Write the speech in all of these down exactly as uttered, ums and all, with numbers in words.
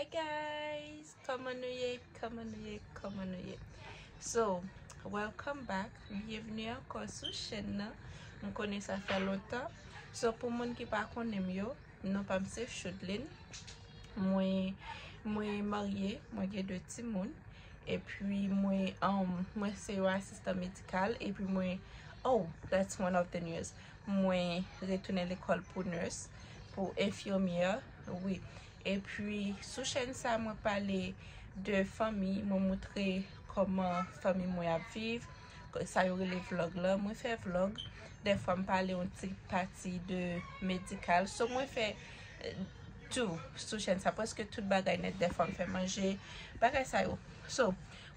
Hey guys, kòman nou ye? Kòman nou ye? Kòman nou ye? So, welcome back. Byenvni ankò sou chèn nan. M konnen sa fè lontan. So, pou moun ki pa konnen m yo, non pa m se Chodeline. Mwen, mwen marye, mwen gen de timoun. Epi mwen, um, mwen se yon asistan medikal. Epi mwen, oh, that's one of the news. Mwen retounen lekòl pou nurse, pou enfimyè, wi. Epi sou chèn sa, mwen pale de fanmi, mwen moutre kòman fanmi mwen ap viv, sa yo rele vlog la. Mwen fè vlog, dèfwa m pale yon ti pati de medikal. So mwen fè, eh, tou sou chèn sa, prèske tout bagay nèt, dèfwa m fè manje, bagay sa yo. So,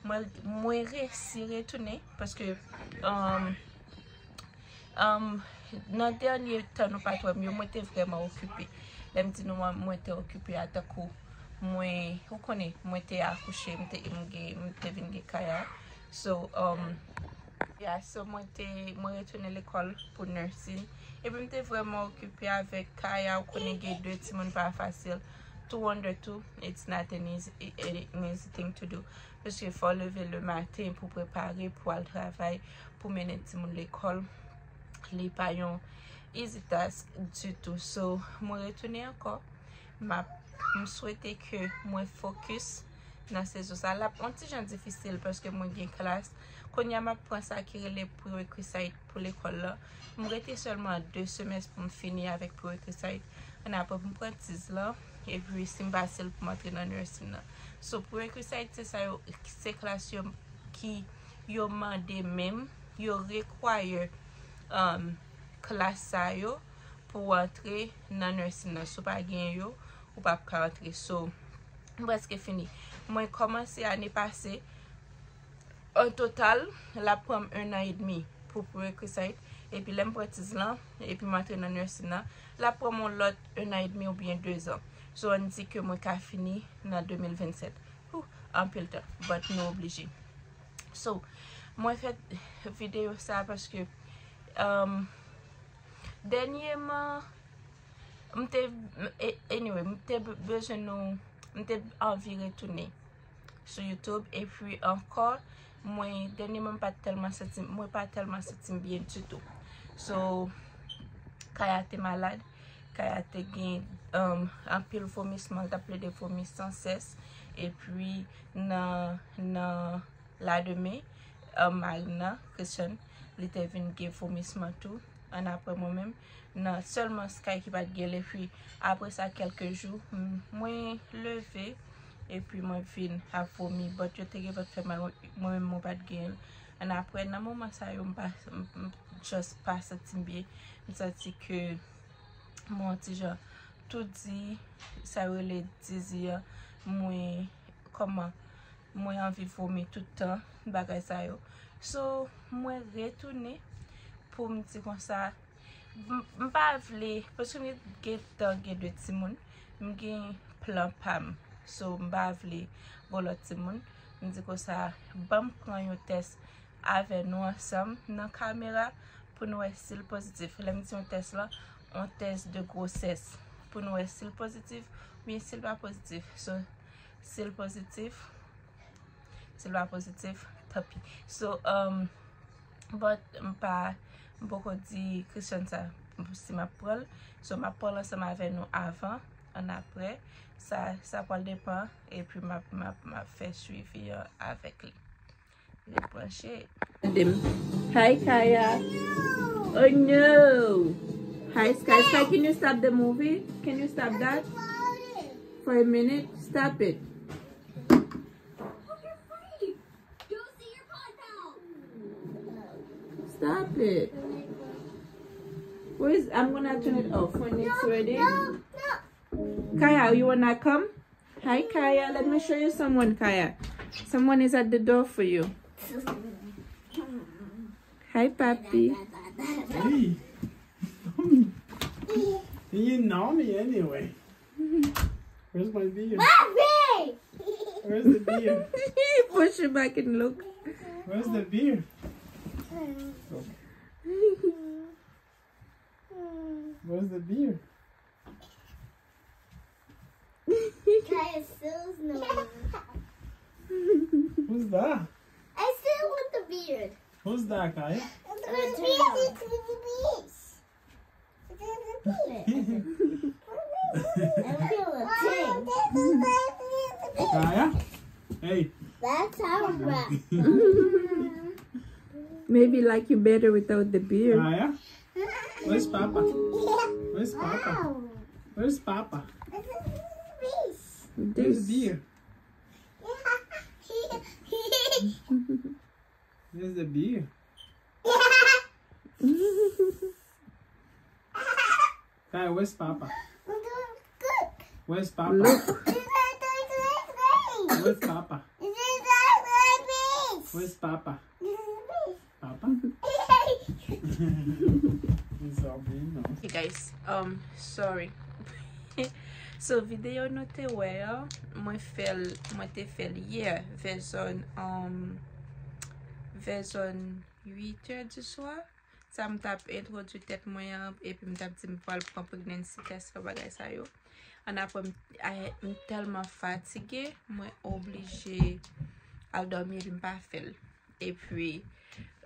mwen, mwen resi retounen, paske, um, um, nan dènye tan nou pa t wè m yo, mwen te vrèman okipe. Lè m di nou mwen, mwen te okipe a tankou mwen, ou konnen, mwen te akouche, m te, m gen, m te vin gen Kaya. So, um, yeah, so mwen te, mwen retounen lekòl pou nursing. Epi m te vrèman okipe avèk Kaya, ou konnen gen de timoun pa fasil. Two under two, it's not an easy, an easy thing to do. Paske fò w leve le maten pou prepare, pou al travay, pou mennen timoun lekòl. Li pa yon easy task ditou. So, mwen retounen ankò. M ap, m swete ke mwen focus nan sezon sa. L ap yon ti jan difisil paske mwen gen klas. Kounye a m ap pran sa ki rele prerequisite pou lekòl la. M rete sèlman de semès pou m fini avèk prerequisite. Ann apre pou m pran tiz lan. Epi si m pase l pou m antre nan nursing nan. So prerequisite se sa yo, se klas yo ki yo mande menm, yo require, um, klas sa yo pou w antre nan nursing nan. Si w pa gen yo, ou p ap ka antre. So, m prèske fini. Mwen kòmanse ane pase, an total, l ap pran m un an edmi pou prerequisite. Epi lè m pran tiz lan, epi m antre nan nursing nan, l ap pran m yon lòt un an edmi oubyen de zan. So, ann di ke mwen ka fini nan de mil vennsèt. Whew, anpil tan, but nou oblije. So, mwen fè videyo sa paske, um, dènyèman, m te, e- anyway, m te be- bezwen nou, m te anvi retounen sou YouTube. Epi ankò, mwen, dènyèman, m pa t tèlman santi, mwen pa tèlman santi m byen ditou. So, Kaya te malad, Kaya te gen, um, anpil vomisman, l t ap plede vomi san sès. Epi nan, nan lademen, um, mari m nan, Christian, li te vin gen vomisman tou. Ann apre mwen menm, nan sèlman Sky ki pa t gen l. Epi apre sa, kèlke jou, m- mwen leve, epi mwen vin ap vomi. But yo te gentan fè mal, mwen, mwen menm mwen pa t gen l. Ann apre, nan moman sa yo, m pa, m- m just pa santi m byen. M santi ke mwen yon ti jan toudi, sa yo rele dizi an, mwen, kòman, mwen anvi vomi tout tan, bagay sa yo. So, mwen retounen pou m di konsa, m- m pa vle, paske m gentan gen de timoun, m gen plan pa m. So, m pa vle gon lòt timoun. M di konsa, ban m pran yon tès avè nou ansanm nan kamera pou nou wè si l pozitif. Lè m di yon tès lan, yon tès de gwosès. Pou nou wè si l pozitif oubyen si l pa pozitif. So, si l pozitif, si l pa pozitif, tanpi. So, um, but m pa, m poko di Christian sa, si m ap pran l. So, m ap pran l ansanm avè nou avan, ann apre. Sa, sa pral depann, epi m ap, m ap, m ap fè swivi an avèk li. Li branche. Hi, Kaya. Oh no. Hi, Sky. Sky, can you stop the movie? Can you stop that? For a minute? Stop it. Stop it. Where is, I'm gonna turn it off when it's ready. Kaya, you wanna come? Hi, Kaya. Let me show you someone, Kaya. Someone is at the door for you. Hi, Papi. Hey. You know me anyway. Where's my beer? Papi! Where's the beer? Push it back and look. Where's the beer? Where's the beer? Kaya, still is no. Who's that? I still want the beard. Who's that, Kaya? Kaya? Hey. That's our rat. Maybe like you better without the beard. Kaya? Where's Papa? Where's Papa? Where's Papa? Where's the beard? Where's the beard? Kaya, where's Papa? Where's Papa? Where's Papa? Where's Papa? Papa? Hey guys, um, sorry. So videyo nou te wè an, mwen fè l, mwen te fè l yè vè zòn, um, vè zòn uit è di swa. Sa m t ap entwodui tèt mwen an, epi m t ap di m pral pran pregnancy test la, bagay sa yo. Annapre, m, ay, m tèlman fatige, mwen oblije al dòmi epi m pa fè l. Epi,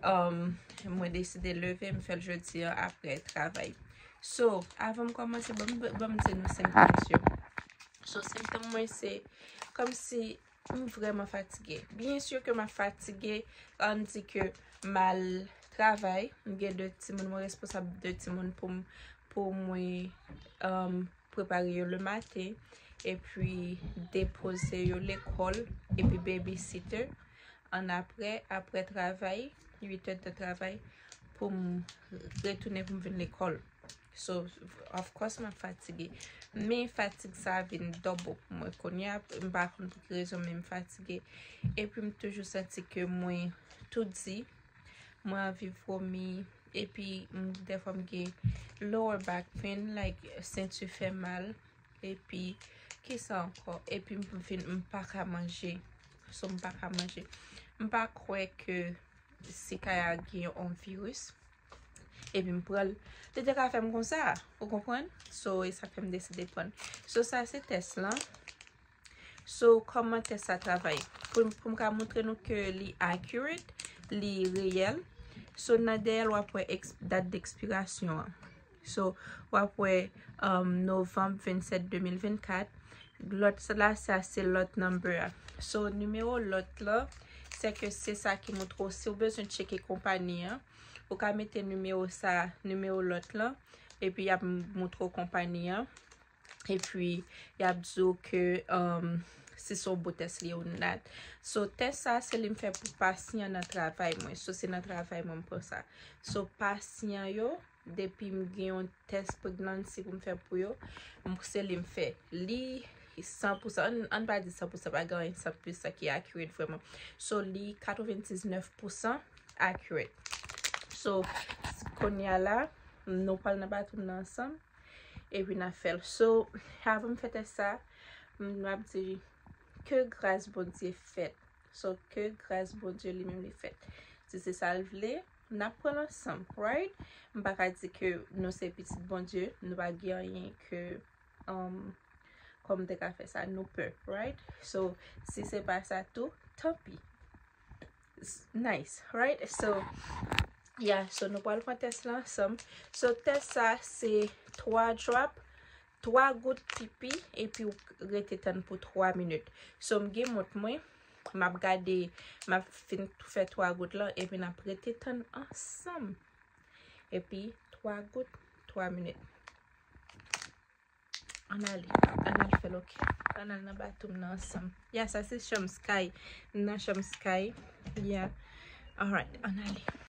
um, mwen deside leve, m fè l jodi an apre travay. So, avan m kòmanse, ban m, ban m di nou symptoms yo. So, symptom mwen se kòmsi m vrèman fatige. Byen si ke m ap fatige, ann di ke m al travay, m gen de timoun, mwen responsab de timoun pou m, pou mwen, um, prepare yo le maten, epi depoze yo lekòl, epi babysitter. Annapre, apre travay, uit è de travay, pou m retounen pou m vin lekòl. So, of course, m ap fatige. Men fatig sa a vin double pou mwen. Kounye a, m pa konn pou ki rezon, men m fatige. Epi m toujou santi ke mwen toudi. Mwen anvi vomi. Epi, m, dèfwa m gen lower back pain, like, senti fè mal. Epi, kisa ankò? Epi, m vin, m pa ka manje. So, m pa ka manje. M pa kwè ke si Kaya gen yon viris, epi m pran l, li te ka fè m konsa, ou konprann? So, e sa k fè m deside pran l. So, sa se tès lan. So, kòman tès sa travay? Pou, pou m ka montre nou ke li accurate, li reyèl. So, nan dèyè l, w ap wè eks-, dat dekspirasyon an. So, w ap wè, um, novanm vennsèt de mil vennkat. Lòt la, sa se lòt number a. So, nimewo lòt la, se ke se sa ki montre w si w bezwen tcheke konpayi an. Ou ka mete nimewo sa, nimewo lòt la, epi y ap montre w konpayi an. Epi, y ap di w ke, um, si se yon bon tès li ye ou not. So, tès sa, se li m fè pou pasyan nan travay mwen. So, se nan travay mwen m pran sa. So, pasyan yo, depi m gen yon tès pregnancy pou m fè pou yo, m, se li m fè. Li san pou san, ann, ann pa di san pou san, pa gen anyen san pou san ki accurate vrèman. So, li katrevendiznèf pou san accurate. So, kounye a la, nou pral nan bathroom nan ansanm, epi n a fè l. So, avan m fè tès sa, m ap di, ke gras Bondye fèt. So, ke gras Bondye li menm li fèt. Si se sa l vle, n ap pran l ansanm, right? M pa ka di ke nou se pitit Bondye, nou pa gen anyen ke, um, kòm te ka fè sa, nou pè, right? So, si se pa sa tou, tanpi. S-, nice, right? So, yeah, so nou pral pran tès la ansanm. So, tès sa, se twa drop, twa gout pipi, epi w rete tann pou twa minit. So, m gen mont mwen, m ap gade, m ap fin fè twa gout lan, epi n ap rete tann ansanm. Epi, twa gout, twa minit. Ann ale, ann al fè l, ok. Ann al nan bathroom nan ansanm. Ya, sa se chanm Sky. Nan chanm Sky. Ya. Alright, ann ale.